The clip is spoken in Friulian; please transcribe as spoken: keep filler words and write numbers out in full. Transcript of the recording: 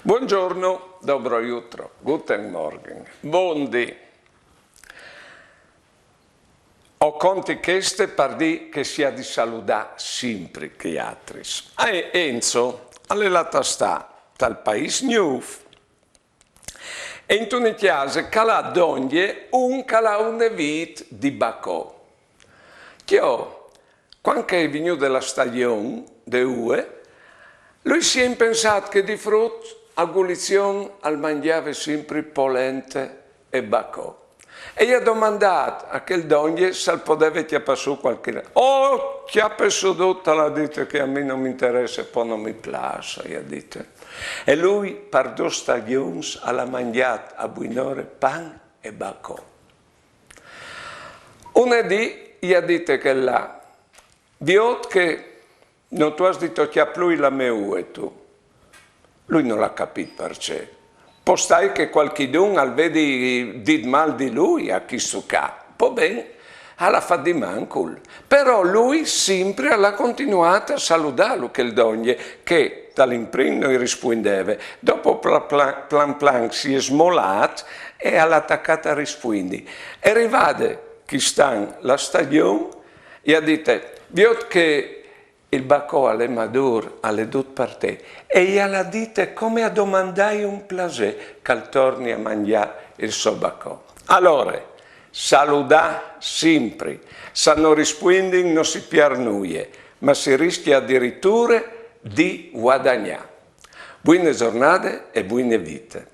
Buongiorno, dobro jutro, guten Morgen, bondi. O conti cheste par dì che si à di saludà simpri chei atris. E Enzo al è lât a stâ tal paîs gnûf e intune cjase che al à dongje un che al à une vît di bacò. Cjo, cuant che e je vignude la stagjon de ue, lui si è impensât che di frut a gulizion al mangjave simpri polente e bacò. E i à domandât a chel dongje se al podeve cjapâ sù cualchi... Oh, cjape sù dut, al à dite, che a mi no mi interesse, po no mi plâs, i à dite. E lui par dôs stagjons al à mangjât a buinore pan e bacò. Une dì i à dite chel là: «Viôt che no tu âs di tocjâ plui la mê ue tu.» Lui nol à capît parcè. Po stâi che cualchidun al vedi dit mâl di lui a chistu ca. Po ben, al à fat di mancul. Però lui simpri al à continuât a saludâlu chel dongje, che tal imprin no i rispuindeve. Dopo pla-, pla-, plan plan si è smolât e al à tacât a rispuindi. E rivade chist an la stagjon, i à dite: «Viôt che il bacò al è madûr, al è dut par te.» E i al à dite come a domandâi un plasê che al torni a mangjâ il so bacò. Alore, saludâ simpri, se no rispuindin no si piert nuie, ma si riscje adiriture di vuadagnâ. Buine zornade e buine vite.